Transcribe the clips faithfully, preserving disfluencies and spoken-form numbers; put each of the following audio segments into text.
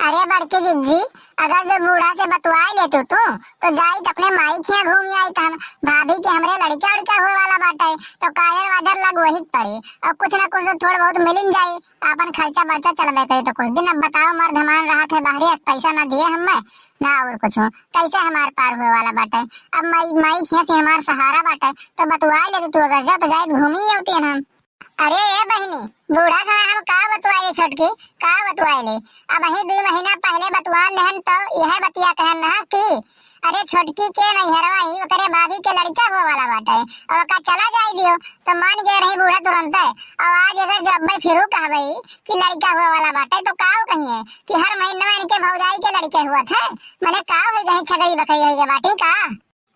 अरे बड़की जिज्जी, अगर जो बूढ़ा से बतुआई लेतू तू, तो जाइत अपने माई खियाँ घूम आइत हम। भाभी के हमरे लड़का उड़का होए वाला बाटे, तो काजर वाजर लगवही के पड़ी, और कुछ ना कुछ तो थोड़ बहुत मिलिन जाई, आपन खर्चा बर्चा चलबे करी। तो कुछ दिन अब बताओ, मर्द हमार रहत है बाहरे, एक पैसा ना दिए हमें, ना और कुछ हो, कैसे हमार पार होए वाला बाटे? अब माई, माई खियाँ से हमार सहारा बाटे, तो बतुआई लेतू तू, अगर जा तो जाइत घूमी अउती हम। अरे ए बहिनी, बूढ़ा से हम का बतुआइले छोटकी, का बतुआइले? अबहीं दुइ महीना पहिले बतुआन रहन तो यह बतिया कहन ना कि अरे छोटकी के नैहरवा ही ओकरे भाभी के लड़का हुआ वाला बाटे, और ओका चला जाए दियो। तो मान गए रही बूढ़ा तुरंते। और आज अगर जब मैं फिरू कहबई कि लड़का हुआ वाला बाटे तो का कहिए कि हर महीना इनके भौजाई के लड़के हुआ थे, मने का हो गई, छगड़ी बकरी हो गई बाटी का?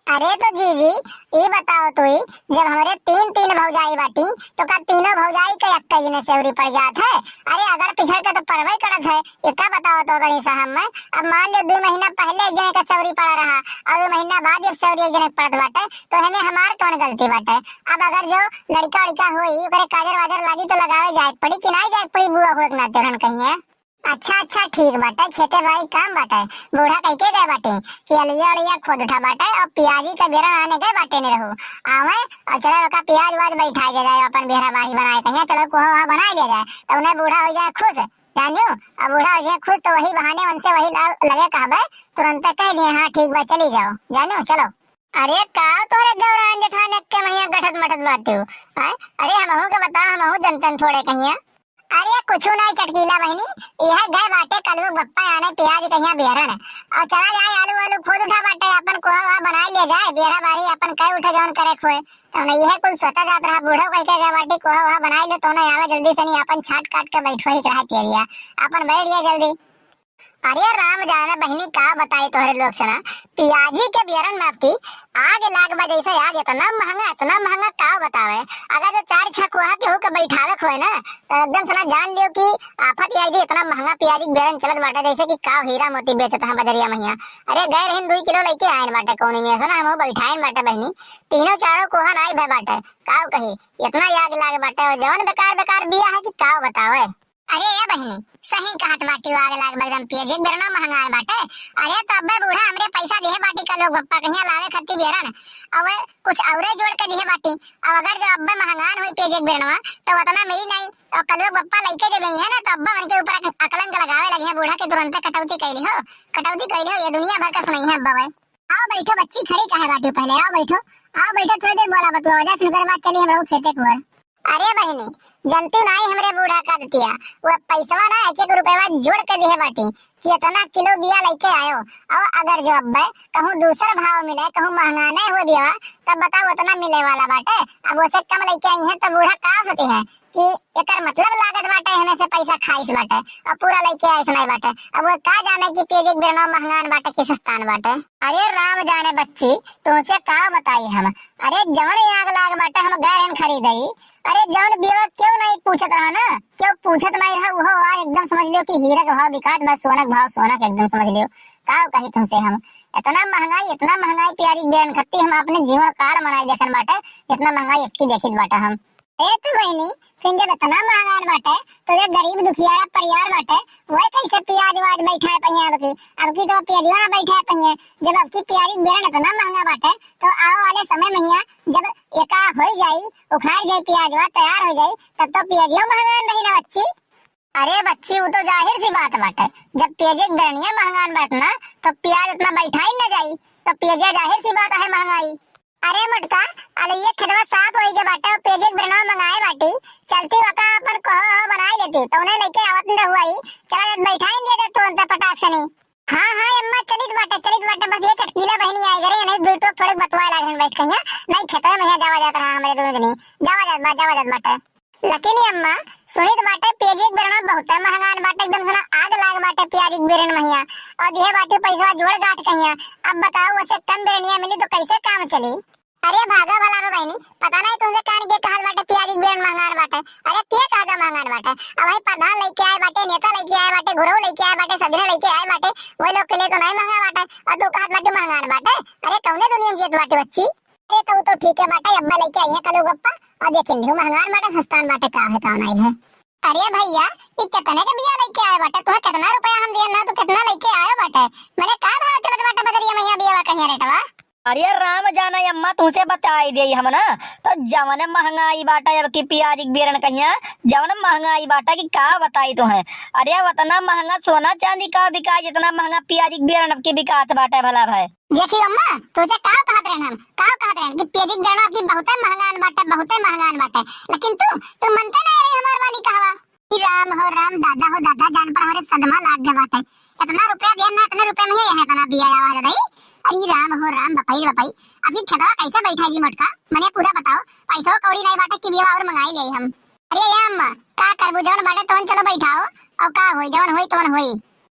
अरे तो जीजी, ई बताओ तू, जब हमरे तीन, तीन भौजाई बाटी, तो का तीनों भौजाई के एक ही ने सेवरी पड़ जात है? अरे अगर पिछड़ के तो पड़बे करत है। एका बताओ तो तनी सा हम, अब मान लो दो महीना पहले एक जने का सेवरी पड़ा रहा, और दो महीना बाद जब सेवरी एक जने के पड़त बाटे, तो हमें हमार कौन गलती बाटे? अब अगर जो लड़का उड़का होई, ओकरे काजर वाजर लागी तो लगावे जाए के पड़ी कि नाई जाए के पड़ी, बुआ हुए के नाते रहन कहिए। अच्छा, अच्छा, ठीक बाटे, खेते बाड़ी काम बाटे। बूढ़ा कह के गए बाटे कि अलुआ उलुआ खोद उठा बाटे और पियाजी का बेरन आने गए बाटे ने रहू। आवे और चलो ओका पियाज वाज बैठा दे जाए, अपन बेहरा बाड़ी बनाए कहिया, चलो कोहा वहा बनाए ले जाए, तो उन्हें बूढ़ा हो जाए खुश, जानियो। अब बूढ़ा हो जाए खुश तो वही बहाने उनसे वही ला-, लगे कहबे, तुरंत कह दिए, "हाँ ठीक बा, चली जाओ, जानियो, चलो।" अरे का तोहरे देवरान जेठान एक के महिया गठत मठत बाटे हो, आय? अरे हमहू के बताओ, हमहू जनतन थोड़े कहिया। अरे कुछु नाई चटकीला बहिनी, यह गए बाटे कलुग बप्पा आने पियाज कहिया बिहरन। और चला जाए आलू वालू खोद उठा बाटे, अपन कोहा वहा बनाए ले जाए, बिहरा बारी अपन कहे उठे जौन करे खोए। तो उन्हें यह कुल सोचा जात रहा, बूढ़ो कह के गए बाटे कोहा वहा बनाए ले, तो उन्हें आवे जल्दी से नहीं, अपन छाट काट के बैठो ही रहा तेरिया, अपन बैठ गया जल्दी। अरे राम जाने बहिनी, का बताई तोहरे लोग से ना, पियाजी के बियरन में आपकी आग लाग बा जैसे आग, इतना महंगा, इतना महंगा, का बतावे। अगर जो चार छह कोहा केहू के बैठावे खोए ना, तो एकदम से ना जान लियो कि आफत ही आई थी। इतना महंगा पियाजी के बियरन चलत बाटे, जैसे कि काव हीरा मोती बेचत हैं बजरिया महिया। अरे गए रहिन, दुई किलो लेके आयन बाटे कौनी में, ऐसा ना हम बैठाइन बाटे बहिनी, तीनों चारों कोहा नाई भे बाटे, काव कही, इतना आग लाग बाटे, और जवन बेकार बेकार बिया है कि काव बतावे। अरे ए बहिनी, सही कहत बाटी, आग लाग बा एकदम, पियाजी के बेरना महंगान बाटे। अरे तो अब्बे बूढ़ा हमरे पैसा दिहे बाटी का लोग बप्पा कहिया लावे खत्ती बेरन, अवे कुछ औरे जोड़ के दिहे बाटी। अब अगर जो अब्बे महंगान होई पियाजी के बेरनवा, तो उतना मिली नहीं, और कलुआ बप्पा लइके जब है ना, तो अब्बा मन के ऊपर अक-, अकलन के लगावे लगी है बूढ़ा के, तुरंते कटौती कैली हो, कटौती कैली हो, ये दुनिया भर का सुनाई है अब्बा भाई। आओ बैठो बच्ची, खड़ी काहे बाटी, पहले आओ बैठो, आओ बैठो, थोड़ी देर बोला बतुआ हो जाए, फिर ओकरे बाद चली हम लोग खेते के ओर। अरे बहिनी, जनती नाई हमरे बूढ़ा का दतिया, वो पैसवा ना एक एक रुपया जोड़ के दिहे बाटी कि इतना किलो बिया लेके आयो। और अगर जो अब्बे कहूँ दूसर भाव मिले, कहूँ महंगा नहीं हो बिया, तब बताओ उतना मिले वाला बाटे। अब उसे कम लेके आई है तो बूढ़ा का सोचे है कि एकर मतलब लागत बाटे हमें से पैसा खाइस बाटे और पूरा लेके आइस नहीं बाटे। अब वो का जाने कि पियाजी के बेरना महंगान बाटे कि सस्तान बाटे। अरे राम जाने बच्ची, तुमसे का बताई हम। अरे जवन आग लाग बाटे हम गए रहन खरीदई। अरे जवन बियवा क्यों नहीं पूछत रहा ना, क्यों पूछत नहीं रहा, वो आज एकदम समझ लियो कि हीरा के भाव बिकात बा, सोना के भाव सोना के, एकदम समझ लियो। का कही तुमसे हम, इतना महंगाई, इतना महंगाई पियाजी के बेरन खत्ती हम अपने जीवन काल मनाई देखन बाटे, इतना महंगाई अबकी देखित बाटे हम। ए तो बहिनी, फिर जब इतना महंगान बाटे, तो जो गरीब दुखियारा परिवार बाटे, वह कैसे पियाज वाज बैठाए पहिए अबकी? अबकी तो पियाजवा ना बैठाए पहिए। जब अबकी पियाजी के बेरन इतना महंगा बाटे, तो आवे वाले समय में हिया जब एका होई जाई, उखाड़ जाई पियाजवा, तैयार हो जाई, तब तो पियाजियो महंगान रही ना बच्ची। अरे बच्ची, वो तो जाहिर सी बात बाटे, जब पियाजी के बेरनिया महंगान बाटे ना, तो पियाज इतना बैठाई ना जाई, तो पियाजिया जाहिर सी बात है महंगाई। अरे मोटका, अले ये खेतवा साफ होई के बाटे, और पियाजी के बेरनवा मंगाए बाटी, चलती वका अपन कोहो हो बनाई लेती, तो उन्हें लेके आवत न रहुआई, चला जब बैठाई दिया दे तुरंत पटाक से नहीं। हाँ, हाँ, अम्मा, चलित बाटे, चलित बाटे, बस ये चटकीला बहिनी आई घरे, नहीं दुई टोक थोड़े बतुआए लागन बैठ कहिया, नहीं खेतवे में यहाँ जावा जात रहा हमरे दोनों जनी, जावा जात बा, जावा जात बाटे। लेकिन अम्मा, सुनित बाटे पियाजी के बेरनवा बहुते महंगान बाटे, एकदम से ना आग लाग बाटे पियाजी के बेरन महिया। और दिहे बाटी पैसा जोड़ गांठ कहिया। अब बताओ, उसे कम बेरनिया मिली तो कैसे काम चली? अरे भागा भला में बहिनी, पता नहीं तुमसे कान के कहल बाटे पियाजी के बेरन महंगान बाटे। अरे के कहा था महंगान बाटे? अब भाई प्रधान लेके आए बाटे, नेता लेके आए बाटे, गुरु लेके आए बाटे, सजने लेके आए बाटे, वही लोग के लिए तो नहीं महंगा बाटे। और तू कहत बाटे महंगान बाटे? अरे कौने दुनिया में जियत बाटे बच्ची? अरे तो वो तो ठीक है बाटे, अब्बा लेके आई है कलू गप्पा, और देख लियो महंगान बाटे सस्तान बाटे, का है का नहीं है। अरे भैया, ये कितने के बिया लेके आए बाटे? तुम्हें कितना रुपया हम दिए ना, तो मने का भाव चलत बाटे बजरिया मइया बियावा कहिया रेटवा? अरे राम जाना अम्मा, तुहसे बताई देई हम ना, तो जवन महंगाई बाटे अब की पियाज के बेरन कहिया, जवन महंगाई बाटे कि का बताई तुहे। अरे उतना महंगा सोना चांदी का बिकाई, जितना महंगा पियाज के बेरन अब की बिकात बाटे भला भाई। देखी अम्मा, तुझे का कहत रहन हम, का कहत रहन कि पियाज के बेरन अब की बहुते महंगा आन बाटे, बहुते महंगा आन बाटे, लेकिन तू, तू मनते नहीं रही हमार वाली कहवा। ई राम हो राम, दादा हो दादा, जान पर हमरे सदमा लाग गए बाटे। इतना रुपया दिया ना, इतने रुपया में ही है इतना बिया आवा है दाई। अरे राम हो राम, बपई रे बपई, अभी खेतवा कैसे बैठा जी मोटका? मने पूरा बताओ, पैसो कौड़ी नहीं बाटे कि बिया और मंगाई ले हम। अरे या अम्मा, का करबू, जवन बाटे तवन चलो बैठाओ, और का होई, जवन होई तवन होई।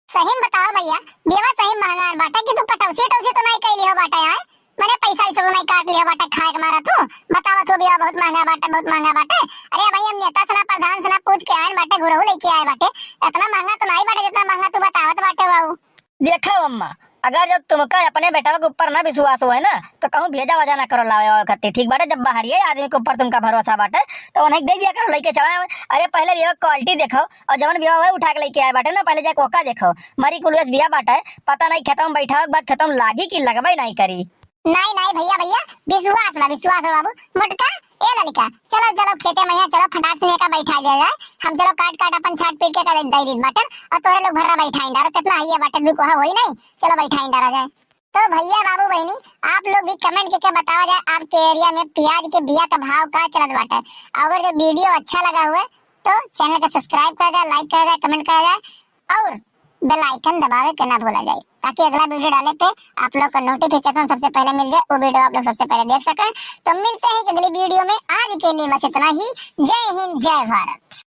सही में बताओ भैया, बियावा सही महंगा बाटे कि तू कटौसी टौसी तो नहीं कैली हो बाटे आए? मने पैसा वैसा तो नहीं काट लिया बाटे खाए के मारा तू? बतावा तू बियावा बहुत महंगा बाटे, बहुत महंगा बाटे। अरे भाई हम नेता से ना प्रधान से ना पूछ के आए बाटे, घुरहू लेके आए बाटे। इतना महंगा तो नहीं बाटे जितना महंगा तू बतावत बाटे बाबू। देखो अम्मा, अगर जब तुमका अपने बेटवा के ऊपर ना विश्वास होए ना, तो कहूँ भेजा वजा ना करो लावे वावे खातिर, ठीक बाटे? जब बाहरी आदमी के ऊपर तुमका भरोसा बाटे, तो उन्हें दे दिया करो, लेके चला आवे। अरे पहले बियावा क्वालिटी देखो, और जवन बियावा वही उठा के लेके आए बाटे ना, पहले जाके ओका देखो। मरी कुलवेस बिया बाटे, पता नहीं खेतवा में बैठा के बाद खेतवा में लागी कि लगबे नहीं करी। नहीं नहीं भैया, भैया विश्वास बा, विश्वास बा बाबू। मोटका, ए ललिका, चलो चलो खेते में यहाँ चलो, फटाक से एका बैठा दिया जाए। हम चलो काट काट अपन छाट पीट के कर दे दी बाटन, और तोरे लोग भर्रा बैठाई डारो, कितना है ये बाटे, दुख होई नहीं, चलो बैठाई डारा जाए। तो भैया बाबू बहनी, आप लोग भी कमेंट करके बतावा जाए आपके एरिया में प्याज के बिया का भाव का चलत बाटे। अगर जो वीडियो अच्छा लगा हुआ तो चैनल का सब्सक्राइब करा जाए, लाइक करा जाए, कमेंट करा जाए और बेल आइकन दबावे के ना भूला जाए, ताकि अगला वीडियो डाले पे आप लोग का नोटिफिकेशन सबसे पहले मिल जाए, वो वीडियो आप लोग सबसे पहले देख सकें। तो मिलते हैं अगली वीडियो में, आज के लिए बस इतना ही। जय हिंद, जय भारत।